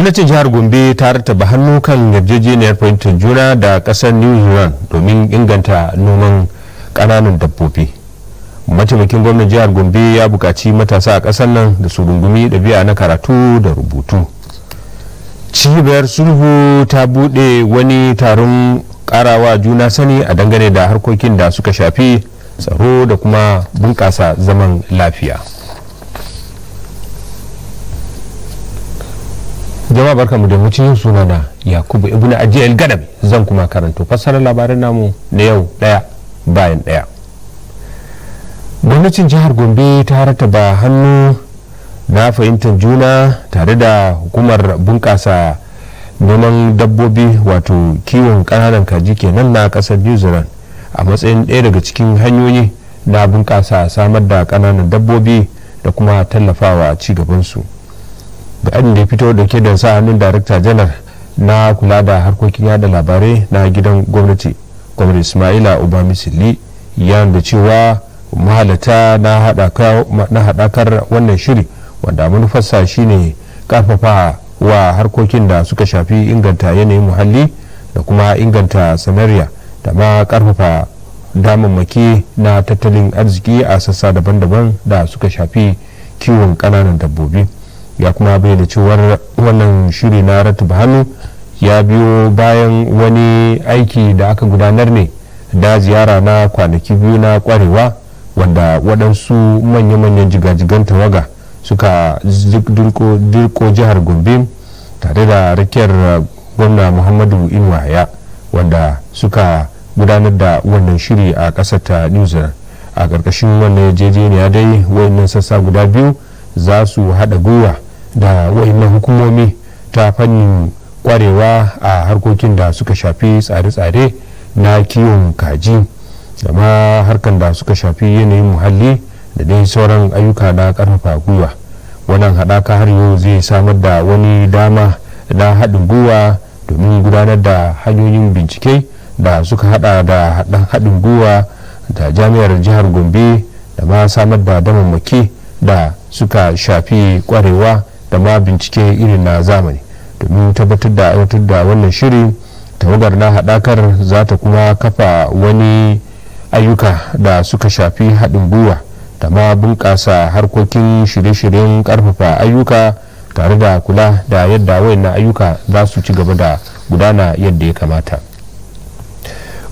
Gwamnatin jihar Gombe ta rattaba hannu kan yarjejeniyar fahimtar juna da kasar New Zealand domin inganta noman kananan dabbobi. Mataimakin gwamnan jihar Gombe ya buƙaci matasa a ƙasar nan da su rungumi ɗabi'a na karatu da rubutu. Cibiyar sulhu ta buɗe wani taron ƙarawa juna sani a dangane da harkokin da suka shafi tsaro da kuma bunƙasa zaman lafiya. Jama'a, barkamu da mucin. Sunana Yakubu Ibnu Ajiyar Gadam, zan kuma karanto fassarar labarin namu na yau daya bayan daya. Gwamnatin jihar Gombe ta rataba hannu na fahimtar juna tare da hukumar bunƙasa noman dabbobi, wato kiwon ƙananan kaji kenan, na ƙasar New Zealand a matsayin ɗaya daga cikin hanyoyi na bunƙasa samar da ƙananan dabbobi da kuma tallafawa ci gabansu. Bayanin da ya fito dauke da sa hannun darakta janar na kula da harkokin yada labarai na gidan gwamnati, Gwamnati Ismaila Obamisili, ya da cewa mahalata na haɗakar wannan shiri, wanda manufarsa shine karfafa wa harkokin da suka shafi inganta yanayin muhalli da kuma inganta sanariya da ma karfafa damammaki na tattalin arziki a sassa daban-daban da suka shafi kiwon ƙananan dabbobi. Ya kuma bayyana cewar wannan shiri na rataba hannu ya biyo bayan wani aiki da aka gudanar ne da ziyara na kwanaki 2 na kwarewa, wanda waɗansu manya-manyan jigajigan tawaga suka dirko jihar Gombe tare da rakiyar Gwamna Muhammadu Inuwa, wanda suka gudanar da wannan shiri a ƙasar ta New Zealand. A ƙarƙashin wannan yarjejeniya dai, wayannan sassa guda biyu za su haɗa gwiwa da wayannan hukumomi ta fannin kwarewa a harkokin da suka shafi tsare-tsare na kiwon kaji da ma harkan da suka shafi yanayin muhalli da dai sauran ayyuka na karfafa gwiwa. Wannan haɗaka har yau zai samar da wani dama na haɗin gwiwa domin gudanar da hanyoyin bincike da suka hada da haɗin gwiwa da Jami'ar Jihar Gombe da ma samar da damammaki da suka shafi kwarewa da ma bincike irin na zamani domin tabbatar da aiwatar da wannan shiri. Tawagar na haɗakar za ta kuma kafa wani ayyuka da suka shafi haɗin gwiwa da ma bunƙasa harkokin shirye-shiryen ƙarfafa ayyuka tare da kula da yadda wayannan ayyuka za su ci gaba da gudana yadda ya kamata.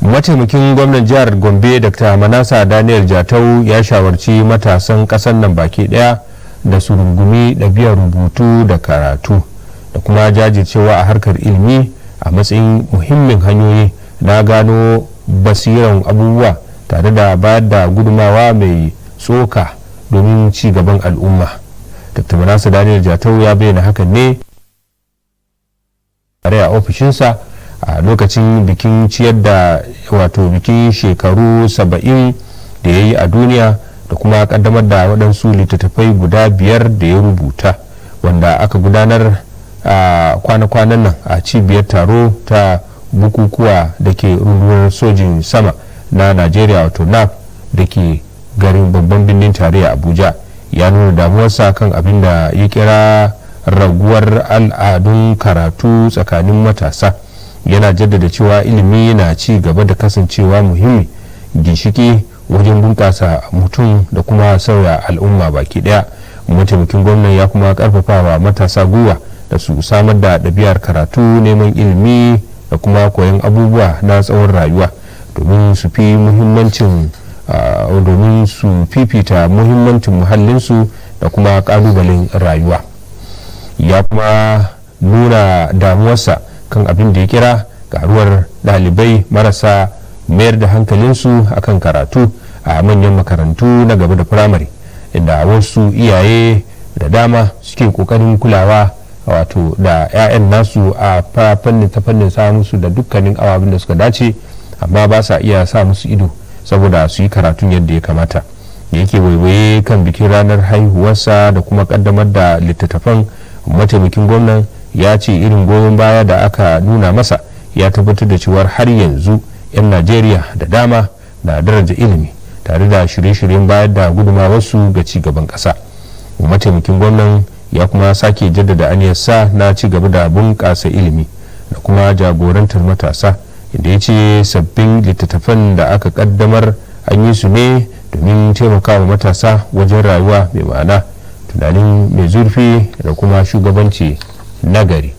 Mataimakin gwamnan jihar Gombe, Dr Manasa Daniel Jatau, ya shawarci matasan ƙasar nan baki ɗaya da su rungumi ɗabi'ar rubutu da karatu da kuma jajircewa a harkar ilimi a matsayin muhimmin hanyoyi na gano basiran abubuwa tare da bayar da gudumawa mai tsoka domin ci gaban al'umma. Dr Manasa Daniel Jatau ya bayyana hakan ne tare a ofishinsa a lokacin bikin ciyar da, wato bikin shekaru 70 da ya yi a duniya, da kuma kaddamar da waɗansu littattafai guda biyar da ya rubuta, wanda aka gudanar a kwana-kwanan nan a cibiyar taro ta bukukuwa da ke Rundunar Sojin Sama na Najeriya, wato NAF, da ke garin babban birnin tarayya Abuja. Ya nuna damuwarsa kan abin da ya kira raguwar al'adun karatu tsakanin matasa, yana jaddada cewa ilimi na ci gaba da kasancewa muhimmi ginshiki wajen bunƙasa mutum da kuma sauya al'umma baki daya. Mataimakin gwamnan ya kuma karfafawa matasa gwiwa da su samar da ɗabi'ar karatu, neman ilimi da kuma koyon abubuwa na tsawon rayuwa domin su fifita muhimmancin muhallinsu da kuma kalubalen rayuwa. Ya kuma nuna damuwarsa kan abin da ya kira karuwar ɗalibai marasa mayar da hankalinsu akan karatu a manyan makarantu na gaba da firamare, inda wasu iyaye da dama suke kokarin kulawa, wato da 'ya'yan nasu a fannin ta fannin sa musu da dukkanin ababen da suka dace, amma ba sa iya sa musu ido saboda su yi karatun yadda ya kamata. Da yake waiwaye kan bikin ranar haihuwarsa da kuma kaddamar da littattafan, mataimakin gwamnan ya ce irin goyon baya da aka nuna masa ya tabbatar da cewar har yanzu 'yan Najeriya da dama na daraja ilimi tare da shirye-shiryen bayar da gudumawarsu ga ci gaban ƙasa. Mataimakin gwamnan Ya kuma sake jaddada aniyarsa na ci gaba da bunƙasa ilimi da kuma jagorantar matasa, inda ya ce sabbin littattafan da aka kaddamar an yi su ne domin taimakawa matasa wajen rayuwa mai ma'ana, tunanin mai zurfi da kuma shugabanci nagari.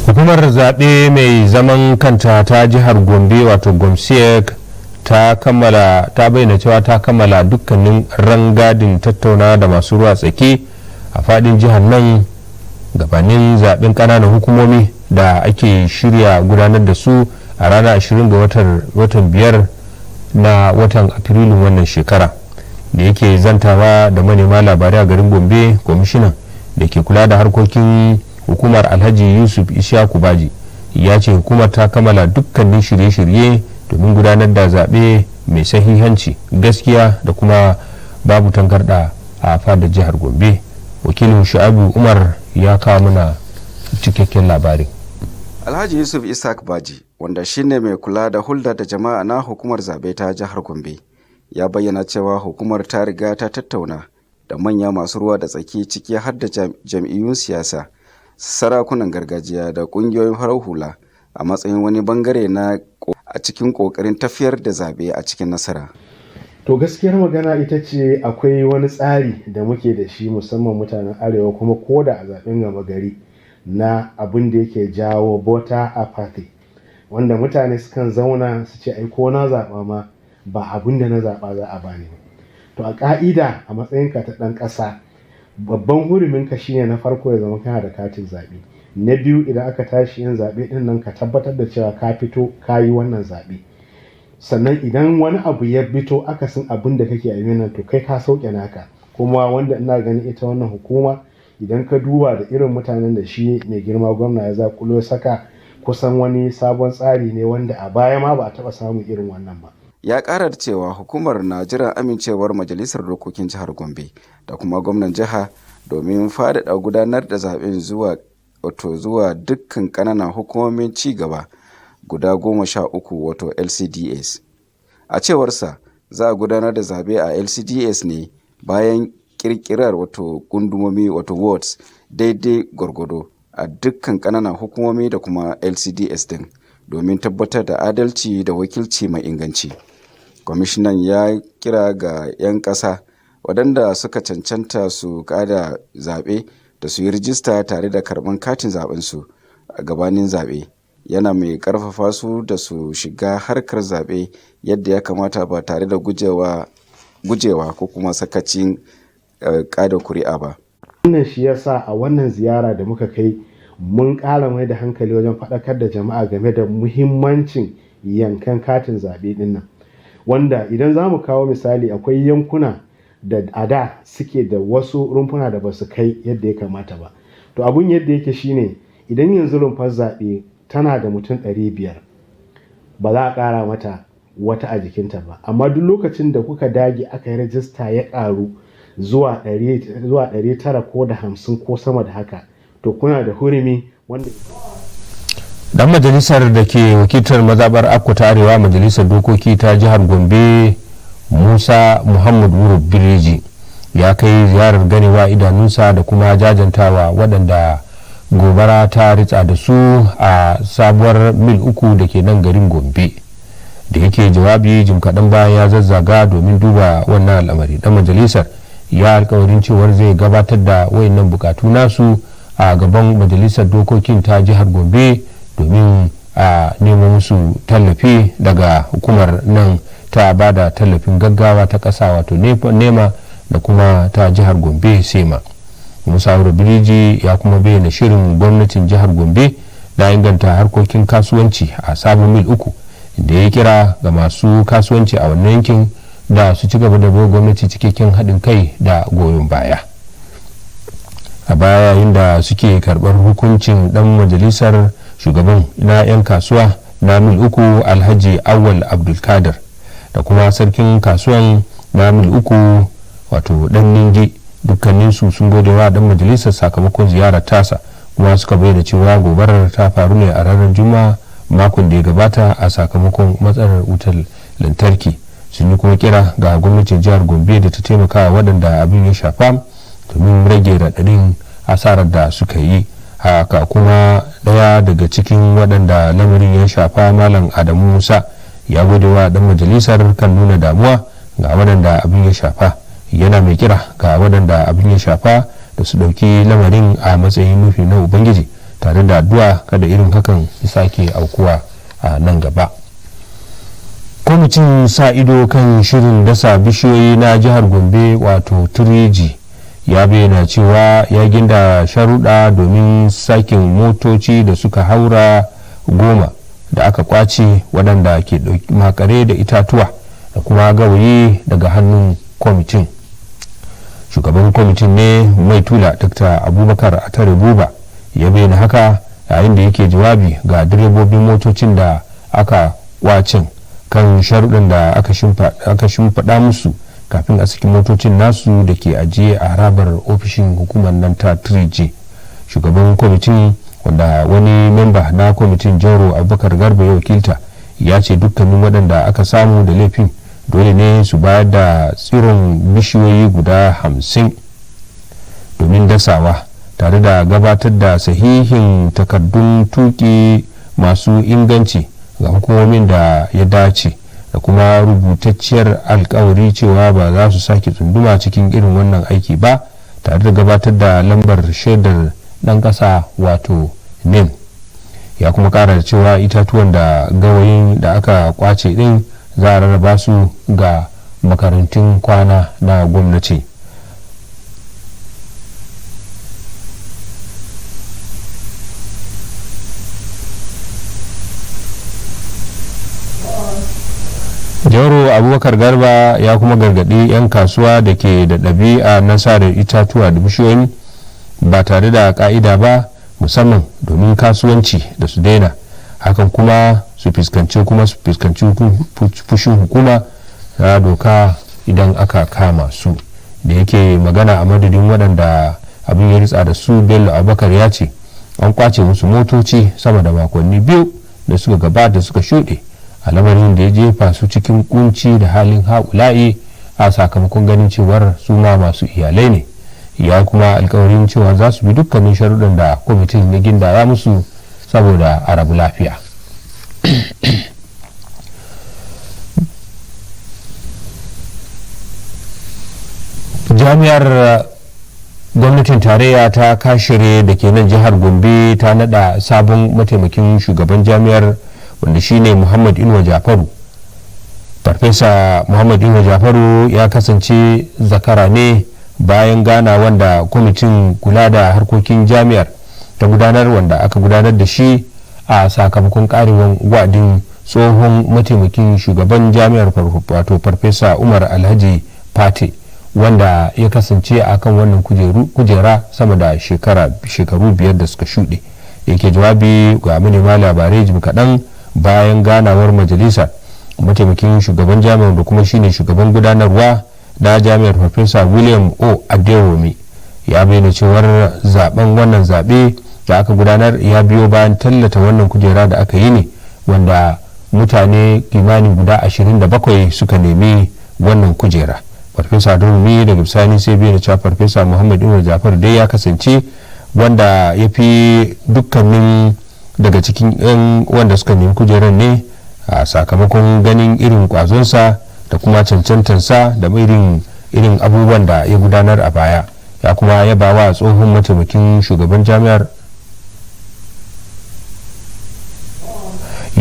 Hukumar zaɓe mai zaman kanta ta jihar Gombe, wato Gomsiek, ta kammala ta bayyana cewa ta kammala dukkanin rangadin tattauna da masu ruwa tsaki a fadin jihar nan gabanin zaben ƙananan hukumomi da ake shirya gudanar da su a ranar 20 ga watan 5 na watan Afrilun wannan shekara. Da yake zantawa da manema labarai a garin Gombe, kwamishinan da ke kula da harkokin hukumar, Alhaji Yusuf Ishaku Baji, ya ce hukumar ta kammala dukkanin shirye-shirye domin gudanar da zaɓe mai sahihanci, gaskiya da kuma babu tangarɗa a fadar jihar Gombe. Wakilin Shu'abu Umar ya kawo mana cikakken labarin. Alhaji Yusuf Isaac Baji, wanda shine mai kula da hulɗa da jama'a na hukumar zaɓe ta jihar Gombe, ya bayyana cewa hukumar ta riga ta tattauna da manya masu ruwa da tsaki, ciki har da jam'iyyun siyasa, sarakunan gargajiya da ƙungiyoyin farar hula, a matsayin wani bangare na a cikin ƙoƙarin tafiyar da zaɓe a cikin nasara. To, gaskiyar magana ita ce akwai wani tsari da muke da shi, musamman mutanen Arewa, kuma ko da a zaɓen gama gari, na abin da yake jawo voter apathy, wanda mutane sukan zauna su ce, "Ai ko na zaɓa ma, ba abin da na zaɓa za a bani ba." To, a ƙa'ida, a matsayinka ta ɗan ƙasa, babban huruminka shine na farko ya zama kana da katin zaɓe. Na biyu, idan aka tashi yin zaɓe ɗin nan, ka tabbatar da cewa ka fito ka yi wannan zaɓe. Sannan idan wani abu ya fito akasin abin da kake a nan, to kai ka sauke naka. Kuma wanda ina ganin ita wannan hukuma, idan ka duba da irin mutanen da shi mai girma gwamna ya zakulo saka, kusan wani sabon tsari ne wanda a baya ma ba a taɓa samun irin wannan ba. Ya ƙara da cewa hukumar na jiran amincewar Majalisar Dokokin Jihar Gombe da kuma gwamnan jiha domin faɗaɗa gudanar da zaɓen zuwa, wato zuwa dukkan ƙananan hukumomin ci gaba guda 13, wato LCDS. A cewarsa, za a gudanar da zaɓe a LCDS ne bayan ƙirƙirar, wato gundumomi, wato wards, daidai gwargwado a dukkan ƙananan hukumomi da kuma LCDS din, domin tabbatar da adalci da wakilci mai inganci. Kwamishinan ya kira ga 'yan ƙasa waɗanda suka cancanta su kada zaɓe da su yi rijista tare da karɓar katin zaɓensu a gabanin zaɓe, yana mai ƙarfafa su da su shiga harkar zaɓe yadda ya kamata ba tare da gujewa ko kuma sakacin kada kuri'a ba. Wannan shi yasa a wannan ziyara da muka kai, mun ƙara mai da hankali wajen faɗakar da jama'a game da muhimmancin yankan katin zaɓe ɗin nan. Wanda idan za mu kawo misali, akwai yankuna da a da suke da wasu rumfuna da ba su kai yadda ya kamata ba. To, abun yadda yake shine, idan yanzu rumfar zaɓe tana da mutum 500, ba za a ƙara mata wata a jikinta ba. Amma duk lokacin da kuka dage aka yi rajista ya ƙaru zuwa 900 ko da 50 ko sama da haka, to kuna da hurumi wanda Dan majalisar da ke wakiltar mazabar Akko ta Arewa majalisar dokoki ta jihar Gombe, Musa Muhammad Wuro Bireji, ya kai ziyarar ganewa idanunsa da kuma jajantawa waɗanda gobara ta ritsa da su a sabuwar Mil 3 da ke nan garin Gombe. Da yake jawabi jim kaɗan bayan ya zazzaga domin duba wannan al'amari, dan majalisar ya alkawarin cewar zai gabatar da wayannan bukatu nasu a gaban majalisar dokokin ta jihar Gombe domin a nemo musu tallafi daga hukumar nan ta bada tallafin gaggawa ta ƙasa, wato NEMA, da kuma ta jihar Gombe, SEMA. Musa Biriji ya kuma bayyana shirin gwamnatin jihar Gombe da inganta harkokin kasuwanci a sabon Mil 3, da ya kira ga masu kasuwanci a wannan yankin da su ci gaba da bai gwamnati cikakken haɗin kai da goyon baya. A baya, yayin da suke karɓar hukuncin dan majalisar, shugaban na 'yan kasuwa na Mil 3, Alhaji Awal Abdulkadir, da kuma sarkin kasuwan na Mil 3, wato Dan Ningi, dukkaninsu sun gode wa dan majalisar sakamakon ziyarar tasa. Kuma suka bayyana cewa gobarar ta faru ne a ranar Juma'a makon da ya gabata a sakamakon matsalar wutar lantarki. Sun yi kuma kira ga gwamnatin jihar Gombe da ta taimaka waɗanda abin ya shafa domin rage raɗaɗin asarar da suka yi. Haka kuma ɗaya daga cikin waɗanda lamarin ya shafa, Malam Adamu Musa, ya gode wa ɗan majalisar kan nuna damuwa ga waɗanda abin ya shafa, yana mai kira ga waɗanda abin ya shafa da su ɗauki lamarin a matsayin nufi na Ubangiji tare da addu'a kada irin hakan ya sake aukuwa a nan gaba. Kwamitin sa ido kan shirin dasa bishiyoyi na jihar Gombe, wato 3G, ya bayyana cewa ya ginda sharuɗa domin sakin motoci da suka haura 10 da aka kwace, waɗanda ke makare da itatuwa da kuma gawayi daga hannun kwamitin. Shugaban kwamitin ne mai tula, Dr Abubakar Atare Buba, ya bayyana haka yayin da yake jawabi ga direbobin motocin da aka kwacin kan sharuɗin da aka shimfiɗa musu kafin a saki motocin nasu da ke ajiye a harabar ofishin hukumar nan ta 3G. Shugaban kwamitin, wanda wani memba na kwamitin, Jauro Abubakar Garba, ya wakilta, ya ce dukkanin waɗanda aka samu da laifin dole ne su bayar da tsiron bishiyoyi guda 50 domin dasawa, tare da gabatar da sahihin takardun tuki masu inganci ga hukumomin da ya dace, da kuma rubutacciyar alkawari cewa ba za su sake tsunduma cikin irin wannan aiki ba, tare da gabatar da lambar shaidar ɗan ƙasa, wato NIN. Ya kuma kara da cewa itatuwan da gawayin da aka kwace din za a rarraba su ga makarantun kwana na gwamnati. Jauro Abubakar Garba ya kuma gargaɗi 'yan kasuwa da ke da ɗabi'a na sare itatuwa da bishiyoyi ba tare da ka'ida ba, musamman domin kasuwanci, da su daina hakan kuma su fuskanci fushin hukuma na doka idan aka kama su. Da yake magana a madadin waɗanda abin ya ritsa da su, Bello Abubakar ya ce an kwace musu motoci sama da makonni 2 da suka gabata suka shuɗe, a lamarin da ya jefa su cikin kunci da halin haƙula'i a sakamakon ganin cewar su ma masu iyalai ne. Ya kuma alkawarin cewa za su bi dukkanin sharuɗan da kwamitin ya gindaya musu saboda a rabu lafiya. Jami'ar gwamnatin tarayya ta Kashire da ke nan jihar Gombe ta nada sabon mataimakin shugaban jami'ar, wanda shine Muhammad Inuwa Jafaru. Farfesa Muhammad Inuwa Jafaru ya kasance zakara ne bayan gana wanda kwamitin kula da harkokin jami'ar ta gudanar, wanda aka gudanar da shi a sakamakon karewan wa'adin tsohon mataimakin shugaban jami'ar, wato Farfesa Umar Alhaji Fate, wanda ya kasance a kan wannan kujera sama da shekaru 5 da suka shuɗe. Yake jawabi ga manema labarai jim kaɗan bayan ganawar majalisa, mataimakin shugaban jami'ar da kuma shine shugaban gudanarwa na jami'ar, Farfesa William O Adewomi, ya bayyana cewar zaben wannan zaɓe da aka gudanar ya biyo bayan tallata wannan kujera da aka yi ne, wanda mutane kimanin guda 27 suka nemi wannan kujera. Farfesa Durumi daga bisani sai bayyana cewa Farfesa Muhammad Umar Jafar dai ya kasance wanda ya fi dukkanin daga cikin 'yan wanda suka nemi kujerar ne, a sakamakon ganin irin kwazonsa da kuma cancantansa da irin abubuwan da ya gudanar a baya. Ya kuma yaba wa tsohon mataimakin shugaban jami'ar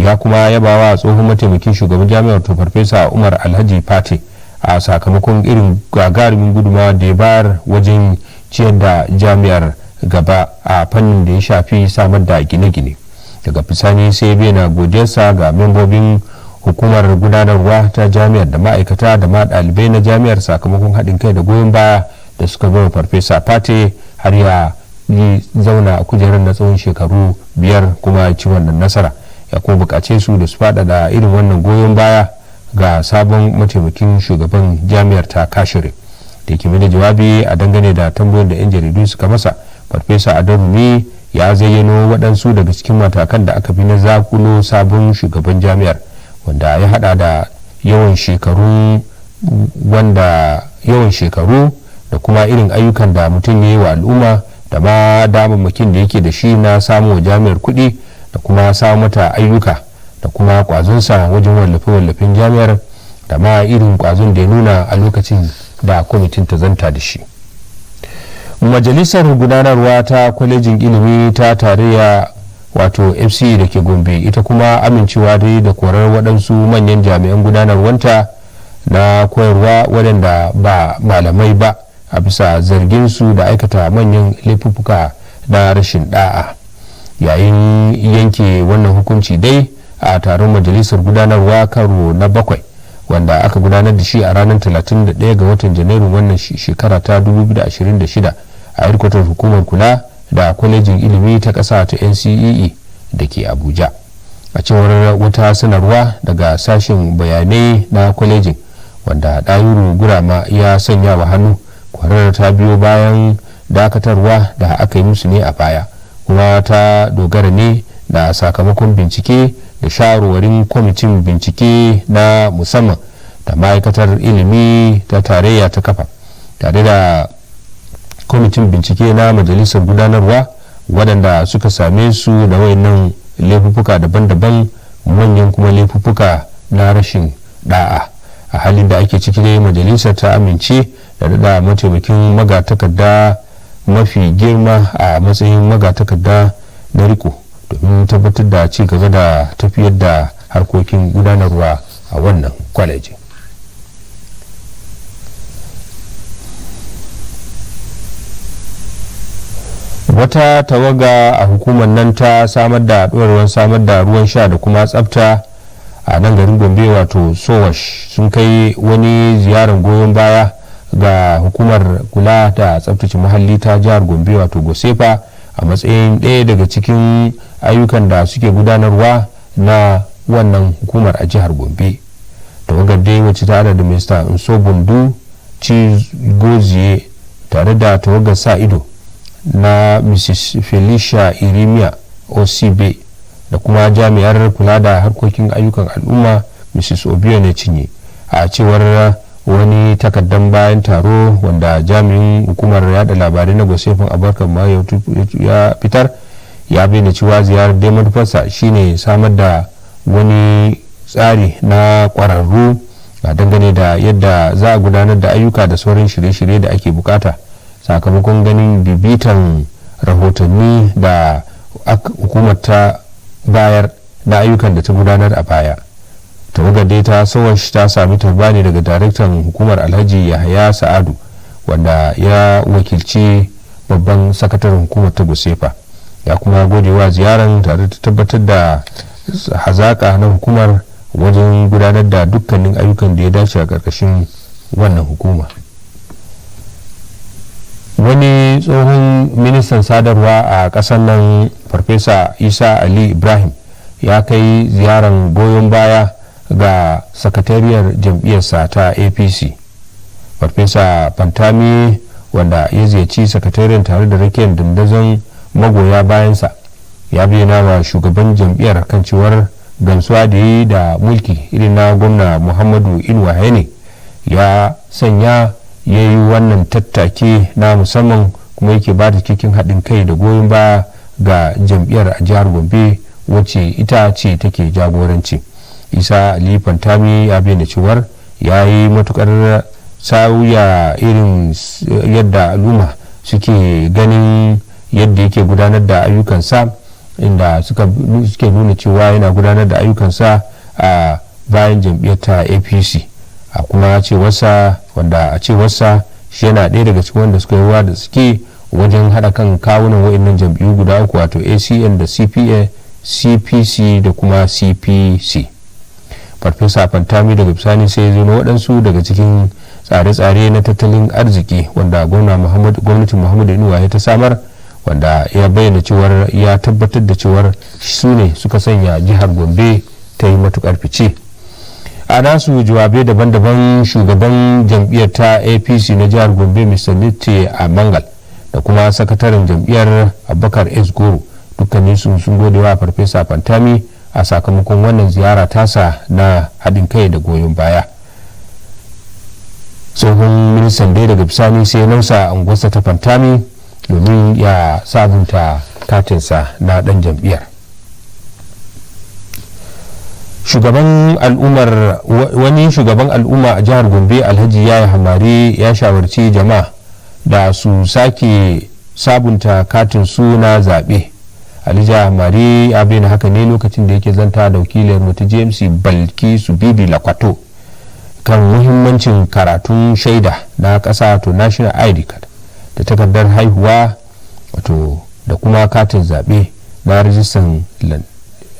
ya kuma yaba wa tsohon mataimakin shugaban jami'ar, to Farfesa Umar Alhaji Fate, a sakamakon irin gagarumin guduma da ya bayar wajen ciyar da jami'ar gaba a fannin da ya shafi samar da gine-gine. Daga bisani sai bayyana godiyarsa ga membobin hukumar gudanarwa ta jami'ar da ma'aikata da ma ɗalibai na jami'ar sakamakon haɗin kai da goyon baya da suka bai Farfesa Fate har ya yi zauna a kujerar na tsawon shekaru 5 kuma ci wannan nasara. Ya kuma bukace su da su faɗaɗa irin wannan goyon baya ga sabon mataimakin shugaban jami'ar ta Kashire. Da ke da jawabi a dangane da tambayoyin da 'yan jaridu suka masa, Farfesa Adarumi Ya zayyano waɗansu daga cikin matakan da aka bi na zakulo sabon shugaban jami'ar, wanda ya hada da yawan shekaru, wanda yawan shekaru da kuma irin ayyukan da mutum ya yi wa al'umma, da ma damammakin da yake da shi na samun wa jami'ar kuɗi da kuma samun mata ayyuka, da kuma kwazonsa wajen wallafe-wallafen jami'ar, da ma irin kwazon da ya nuna a lokacin da kwamitin ta zanta da shi. Majalisar gudanarwa ta Kwalejin Ilimi ta Tarayya, wato FC, da ke Gombe, ita kuma amincewa dai da korar waɗansu manyan jami'an gudanarwanta na koyarwa waɗanda ba malamai ba, a bisa zargin su da aikata manyan laifuffuka na rashin da'a. Yayin yanke wannan hukunci dai a taron majalisar gudanarwa karo na bakwai, wanda aka gudanar da shi a ranar 31 ga watan Janairu wannan shekara ta 2026 a harkatar hukumar kula da Kwalejin Ilimi ta ƙasa ta NCEE da ke Abuja. A cewar wata sanarwa daga sashen bayanai na kwalejin, wanda Ɗayuru Gurama ya sanya wa hannu, kwarar ta biyo bayan dakatarwa da aka yi musu ne a baya, kuma ta dogara ne da sakamakon bincike da shawarwarin kwamitin bincike na musamman da Ma'aikatar Ilimi ta Tarayya ta kafa, tare da kwamitin bincike na majalisar gudanarwa, waɗanda suka same su da wayannan laifuffuka daban-daban, manyan kuma laifuffuka na rashin da'a. A halin da ake ciki dai, majalisar ta amince da daɗa mataimakin magatakarda mafi girma a matsayin magatakarda na riko, domin tabbatar da ci gaba da tafiyar da harkokin gudanarwa a wannan kwaleji. Wata tawaga a hukumar nan ta samar da ɗorewar samar da ruwan sha da kuma tsafta a nan garin Gombe, wato SOWASH, sun kai wani ziyarar goyon baya ga hukumar kula da tsaftace muhalli ta jihar Gombe, wato GOSEPA, a matsayin ɗaya daga cikin ayyukan da suke gudanarwa na wannan hukumar a jihar Gombe. Tawagar dai, wacce ta da Mr Nsobundu Chigozie, tare da tawagar sa ido na Mrs Felicia Irimiya Osibe, da kuma jami'ar kula da harkokin ayyukan al'umma Mrs Obione Cinye, a cewar wani takardan bayan taro wanda jami'in hukumar yada labarai na GOSEPAn, Abarkan ma, ya fitar, ya bayyana cewa ziyarar dai manufarsa shine samar da wani tsari na kwararru a dangane da yadda za a gudanar da ayyuka da sauran shirye-shirye da ake bukata, sakamakon ganin bibitan rahotanni da hukumar ta bayar na ayyukan da ta gudanar a baya. Tawagar dai ta SOWASH ta sami tarba ne daga daraktan hukumar, Alhaji Yahaya Sa'adu, wanda ya wakilci babban sakataren hukumar ta GOSEPA, ya kuma gode wa ziyaran tare da tabbatar da hazaka na hukumar wajen gudanar da dukkanin ayyukan da ya dace a ƙarƙashin wannan hukuma. Wani tsohon ministan sadarwa a ƙasar nan, Farfesa Isa Ali Ibrahim, ya kai ziyaran goyon baya ga sakatariyar jam'iyyarsa ta APC. Farfesa Pantami, wanda ya ziyarci sakatariyar tare da rakiyar dandazon magoya bayansa, ya bayyana wa shugaban jam'iyyar kan cewar gamsuwa da yi da mulki irin na Gwamna Muhammadu Inuwa ne ya sanya ya yi wannan tattake na musamman, kuma yake ba da cikin haɗin kai da goyon baya ga jam'iyyar a jihar Gombe, wacce ita ce take jagoranci. Isa Ali Fantami ya bayyana cewar ya yi matukar sauya irin yadda al'umma suke ganin yadda yake gudanar da ayyukansa, inda suke nuna cewa yana gudanar da ayyukansa a bayan jam'iyyar ta APC. A kuma cewarsa, wanda a cewarsa shi yana ɗaya daga cikin wanda suka yi ruwa da suke wajen haɗa kan kawunan wa'annan jam'iyyu guda uku, wato ACN da CPA, CPC da kuma CPC. Farfesa Fantami daga bisani sai ya zo na waɗansu daga cikin tsare-tsare na tattalin arziki wanda gwamnatin Muhammadu Inuwa ya ta samar, wanda ya bayyana cewar ya tabbatar da cewar su ne suka sanya jihar Gombe ta yi matukar fice. A nasu jawabai daban-daban, shugaban jam'iyyar ta APC na jihar Gombe, Mr Nitte a Mangal, da Da kuma sakataren jam'iyyar Abubakar S Goro, dukkaninsu sun gode wa Farfesa Fantami a sakamakon wannan ziyara tasa na haɗin kai da goyon baya. Tsohon ministan dai daga bisani sai nausa unguwarsa ta Fantami domin ya sabunta katinsa na ɗan jam'iyyar. Shugaban al'ummar, wani shugaban al'umma a jihar Gombe, Alhaji Yaya Hamari, ya shawarci jama'a da su sake sabunta katin suna zaɓe. Alhaji Hamari ya bayyana haka ne lokacin da yake zanta da wakilin mu ta GMC, Balkisu Bibi Lakwato, kan muhimmancin karatun shaida na ƙasa, to national ID card, da takardar haihuwa, wato da kuma katin zaɓe na rijistan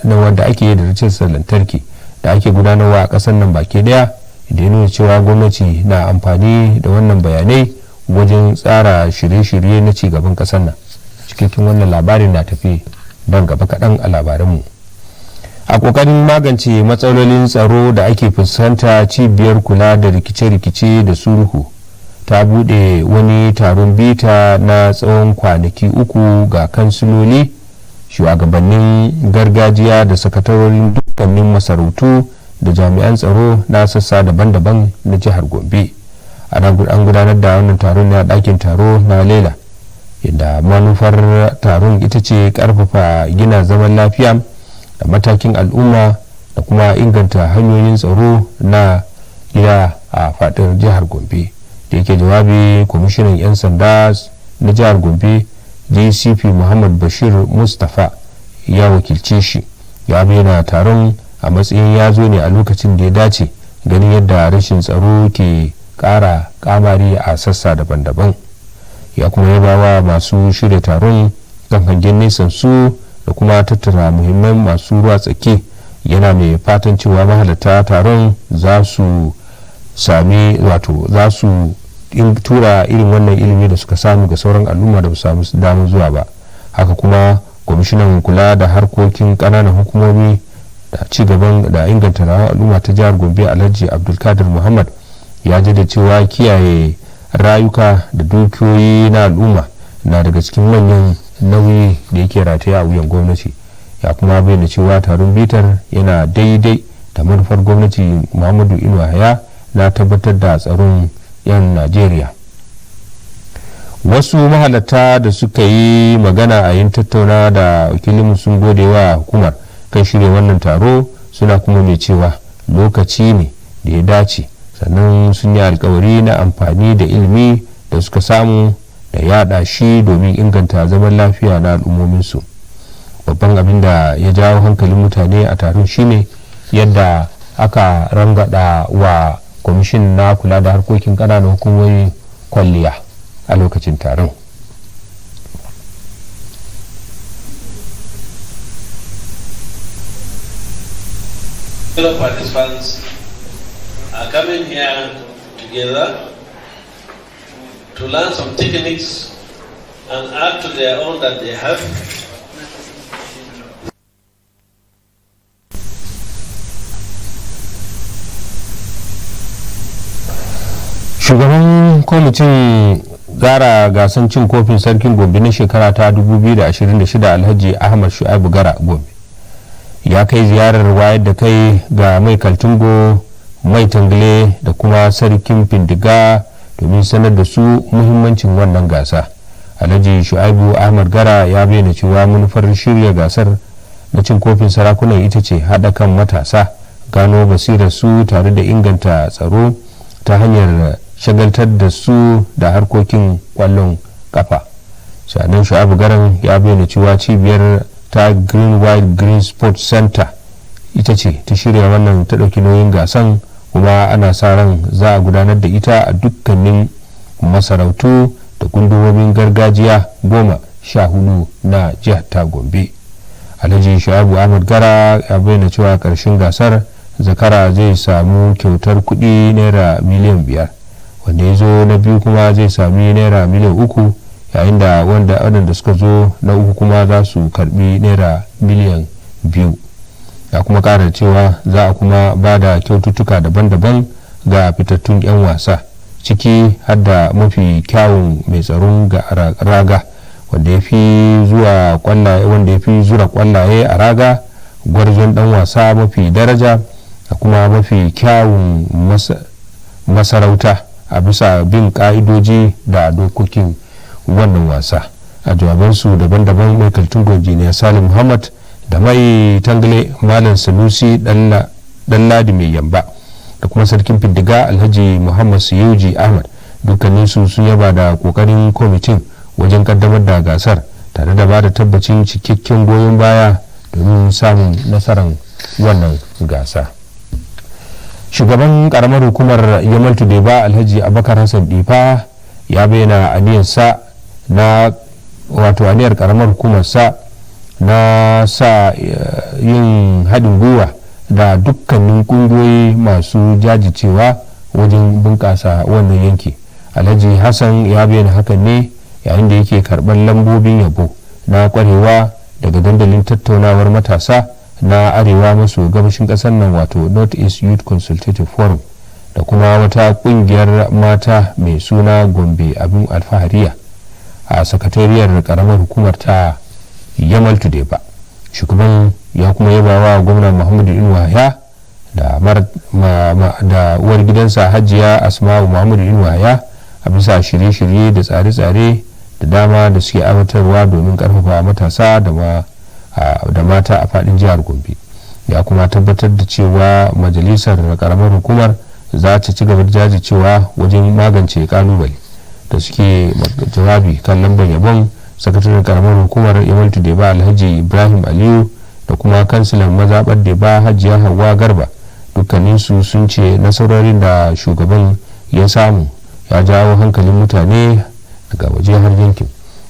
na wanda ake yi da rijistar lantarki da ake gudanarwa a ƙasar nan baki daya, da ya nuna cewa gwamnati na amfani da wannan bayanai wajen tsara shirye-shirye na cigaban ƙasar nan. Cikakken wannan labarin na tafi don gaba kaɗan a labaranmu. A ƙoƙarin magance matsalolin tsaro da ake fuskanta, cibiyar kula da rikice-rikice da sulhu ta buɗe wani taron bita na tsawon kwanaki 3 ga kansiloli, shugabannin gargajiya da sakatarorin dukkanin masarautu da jami'an tsaro na sassa daban-daban na jihar Gombe. An gudanar da wannan taron ne a ɗakin taro na Lela, inda manufar taron ita ce karfafa gina zaman lafiya da matakin al'umma da kuma inganta hanyoyin tsaro na gida a fadin jihar Gombe. Da yake jawabi, kwamishinan 'yan sanda na jihar Gombe, DCP Muhammad Bashir Mustapha, ya wakilce shi, ya bayyana taron a matsayin ya zo ne a lokacin da ya dace, ganin yadda rashin tsaro ke kara kamari a sassa daban-daban. Ya kuma yaba wa masu shirya taron kan hangen nesan su da kuma tattara muhimman masu ruwa tsaki, yana mai fatan cewa mahalarta taron za su sami, wato za su tura irin wannan ilimi da suka samu ga sauran al'umma da ba samu damar zuwa ba. Haka kuma kwamishinan kula da harkokin kananan hukumomi da ci gaban da inganta rayuwar al'umma ta jihar Gombe, Alhaji Abdulkadir Muhammad, ya da cewa kiyaye rayuka da dukiyoyi na al'umma na daga cikin manyan nauyi da yake rataye a wuyan gwamnati. Ya kuma bayyana cewa taron bitar yana daidai da manufar gwamnati Muhammadu Inuwa Haya na tabbatar da tsaron 'yan Najeriya. Wasu mahalarta da suka yi magana a yin tattauna da wakilinmu sun gode wa hukumar kan shirya wannan taro, suna kuma mai cewa lokaci ne da ya dace, sannan sun yi alkawari na amfani da ilimi da suka samu da yada shi domin inganta zaman lafiya na al'ummominsu. Babban abin da ya jawo hankalin mutane a taron shine yadda aka rangada wa kwamishin na kula da harkokin ƙananan hukumomi kwalliya a lokacin taron. Fellow participants are coming here together to learn some techniques and add to their own that they have. Shugaban kwamitin tsara gasan cin kofin Sarkin Gombe na shekara ta 2026, Alhaji Ahmad Shu'aibu Gara Gombe, ya kai ziyarar wayar da kai ga Mai Kaltungo, Mai Tangle da kuma Sarkin Findiga domin sanar da su muhimmancin wannan gasa. Alhaji Shu'aibu Ahmad Gara ya bayyana cewa manufar shirya gasar na cin kofin sarakunan ita ce haɗa kan matasa, gano basirar su tare da inganta tsaro ta hanyar shagaltar da su da harkokin kwallon kafa. Sannan Shu'abu Garan ya bayyana cewa cibiyar ta Green White Green Sports Center ita ce ta shirya wannan, ta ɗauki nauyin gasan, kuma ana sa ran za a gudanar da ita a dukkanin masarautu da gundumomin gargajiya 14 na jihar ta Gombe. Alhaji Shu'abu Ahmad Gara ya bayyana cewa karshen gasar, zakara zai samu kyautar kuɗi naira miliyan 5, wanda ya zo na biyu kuma zai sami naira miliyan 3, yayin da wanda waɗanda suka zo na uku kuma za su karbi naira miliyan 2. Ya kuma kara cewa za a kuma ba da kyaututtuka daban-daban ga fitattun 'yan wasa. Ciki har da mafi kyawun mai tsaron raga, wanda ya fi zuwa kwallaye, wanda ya fi zura kwallaye a raga, gwarzon dan wasa mafi daraja da kuma mafi kyawun masarauta a bisa bin ka'idoji da dokokin wannan wasa. A jawabansu daban-daban, mai kaltun Injiniya Salim Muhammad da mai Tangale Malam Sanusi Danladi Mai Yamba da kuma Sarkin Fiddiga Alhaji Muhammad Siyuji Ahmad, dukkaninsu sun yaba da kokarin kwamitin wajen kaddamar da gasar, tare da ba da tabbacin cikakken goyon baya domin samun nasarar wannan gasa. Shugaban karamar hukumar Yamal Tudeba, Alhaji Abakar Hassan Difa, ya bayyana aniyarsa na, wato aniyar karamar hukumarsa na sa yin haɗin gwiwa da dukkanin ƙungiyoyi masu jajircewa wajen bunƙasa wannan yanki. Alhaji Hassan ya bayyana hakan ne yayin da yake karɓar lambobin yabo na kwarewa daga dandalin tattaunawar matasa na arewa maso gabashin ƙasar nan, wato North East Youth Consultative Forum, da kuma wata ƙungiyar mata mai suna Gombe Abin Alfahariya a sakatariyar karamar hukumar ta Yamal Ba. Shugaban ya kuma yaba wa Gwamna Muhammadu Inuwa ya da uwar gidansa Hajiya Asma'u Muhammadu Inuwa ya a bisa shirye-shirye da tsare-tsare da dama da suke aiwatarwa domin karfafa matasa da mata a fadin jihar Gombe. Ya kuma tabbatar da cewa majalisar karamar hukumar za ta ci gaba da jajircewa wajen magance kalubale. Da suke jawabi kan lambar yabon, sakataren karamar hukumar Yamal Deba, Alhaji Ibrahim Aliyu, da kuma kansilan mazaɓar Deba, Hajiya Hawa Garba, dukkaninsu sun ce nasarorin da shugaban ya samu ya jawo hankalin mutane daga waje har yankin.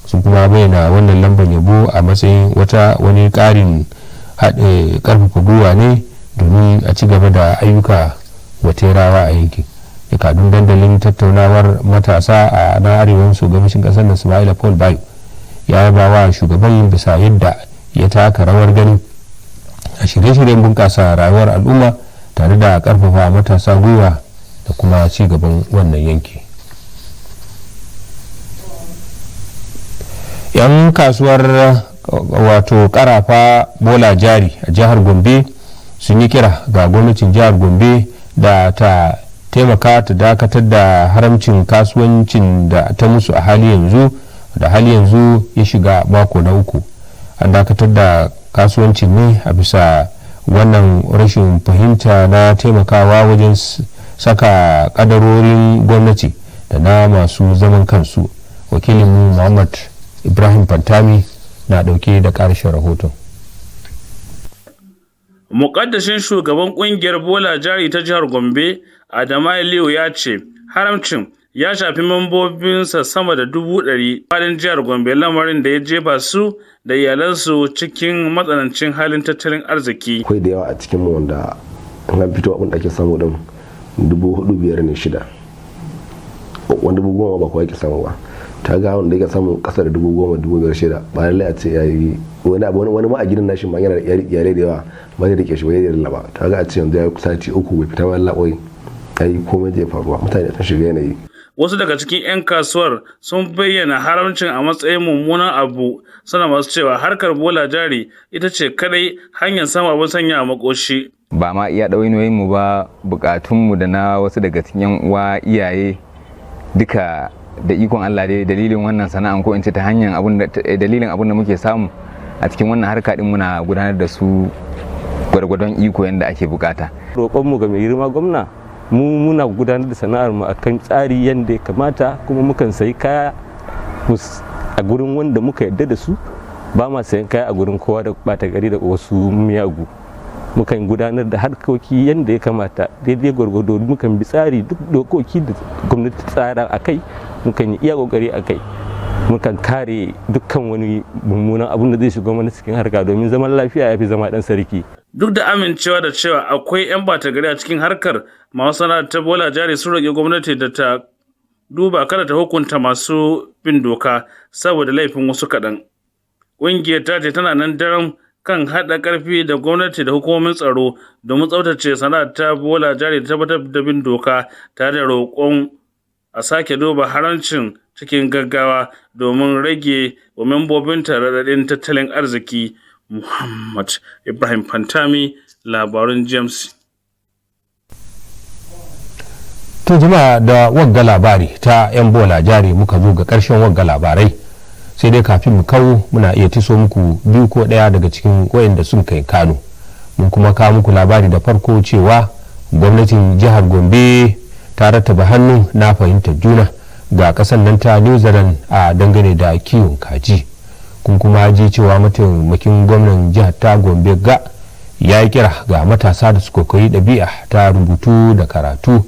Sun kuma bayyana wannan lambar yabo a matsayin wata wani ƙarin haɗe ƙarfafa gwiwa ne domin a ci gaba da ayyuka waterawa a yankin. Jakadun dandalin tattaunawar matasa a na arewa maso gabashin kasar na, Ismaila Paul Bayo, ya yaba wa shugaban bisa yadda ya taka rawar gani a shirye-shiryen bunƙasa rayuwar al'umma tare da ƙarfafa matasa gwiwa da kuma ci gaban wannan yanki. Yan kasuwar, wato karafa Bola Jari a jihar Gombe, sun yi kira ga gwamnatin jihar Gombe da ta taimaka ta dakatar da haramcin kasuwancin da ta musu a hali yanzu, da hali yanzu ya shiga mako na uku. An dakatar da kasuwancin ne a bisa wannan rashin fahimta na taimakawa wajen saka kadarorin gwamnati da na masu zaman kansu. Wakilinmu Muhammad Ibrahim Fantami na dauke da karshen rahoton. Mukaddashin shugaban kungiyar Bola Jari ta jihar Gombe, Adama Aliyu, ya ce haramcin ya shafi mambobinsa sama da 100,000 faɗin jihar Gombe, lamarin da ya jefa su da iyalansu cikin matsanancin halin tattalin arziki. Akwai da yawa a cikin mu wanda in an fito, abin da ake samu din 4,000, 5,000 ne, 6,000, wanda 10,000 ba kowa yake samu ba. Ta ga wanda yake samun kasa da 10,000, 5,000, 6,000, ba lallai a ce yayi wani abu. Wani ma a gidan nashi ma yana da iyalai da yawa, ba zai rike shi ba, zai lallaba. Ta ga a ce yanzu ya yi sati 3 bai fita ba, labai ai komai zai faruwa, mutane sun shiga yanayi. Wasu daga cikin 'yan kasuwar sun bayyana haramcin a matsayin mummunan abu, suna masu cewa harkar bola jari ita ce kadai hanyar samun abin sanya a makoshi. Ba ma iya ɗawainoyin mu ba, bukatunmu da na wasu daga cikin 'yan uwa, iyaye, duka da ikon Allah dai dalilin wannan sana'an, ko in ce ta hanyar abun da dalilin abun da muke samu a cikin wannan harka din, muna gudanar da su gwargwadon iko yadda ake bukata. Roƙonmu ga mai girma gwamna, mu muna gudanar da sana'ar mu akan tsari yadda ya kamata, kuma mukan sayi kaya a gurin wanda muka yarda da su. Ba ma sayan kaya a gurin kowa da bata gari da wasu miyagu. Mukan gudanar da harkoki yadda ya kamata, daidai gwargwado. Mukan bi tsari, duk dokoki da gwamnati tsara a kai mukan yi iya kokari a kai. Mukan kare dukkan wani mummunan abun da zai shiga mana cikin harka, domin zaman lafiya ya fi zama dan sarki. Duk da amincewa da cewa akwai 'yan bata gari a cikin harkar, masu sana'ar ta bola jari sun roƙi gwamnati da ta duba kada ta hukunta masu bin doka saboda laifin wasu kaɗan. Ƙungiyar ta ce tana nan daram kan haɗa ƙarfi da gwamnati da hukumomin tsaro domin tsaftace sana'ar ta bola jari da tabbatar da bin doka, tare da roƙon A sake duba haramcin cikin gaggawa domin rage wa membobinta raɗaɗin tattalin arziki. Muhammad Ibrahim Pantami, labarun James. To jama'a, da wagga labari ta 'yan bola jari muka zo ga ƙarshen wagga labarai. Sai dai kafin mu kawo, muna iya tiso muku biyu ko ɗaya daga cikin wayanda sun kai kano. Mun kuma kawo muku labari da farko cewa gwamnatin jihar Gombe ta rattaba hannu na fahimtar juna ga kasan nan ta New Zealand a dangane da kiwon kaji. Kun kuma ji cewa mataimakin gwamnan jihar ta Gombe ga ya yi kira ga matasa da su koyi ɗabi'a ta rubutu da karatu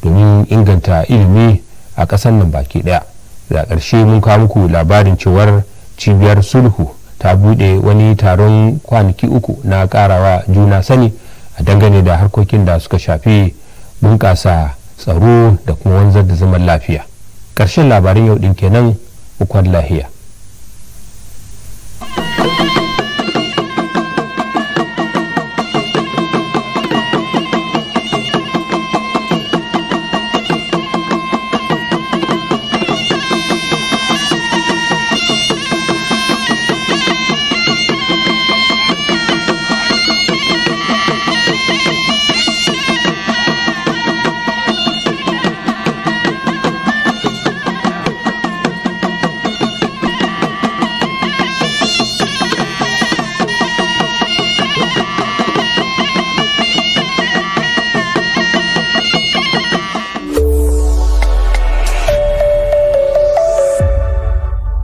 domin inganta ilimi a ƙasar nan baki ɗaya. Da ƙarshe mun kawo muku labarin cewar cibiyar sulhu ta buɗe wani taron kwanaki 3 na ƙarawa juna sani a dangane da harkokin da suka shafi bunƙasa tsaro da kuma wanzar da zaman lafiya. Ƙarshen labarin yau ɗin kenan. Ukwan lahiya.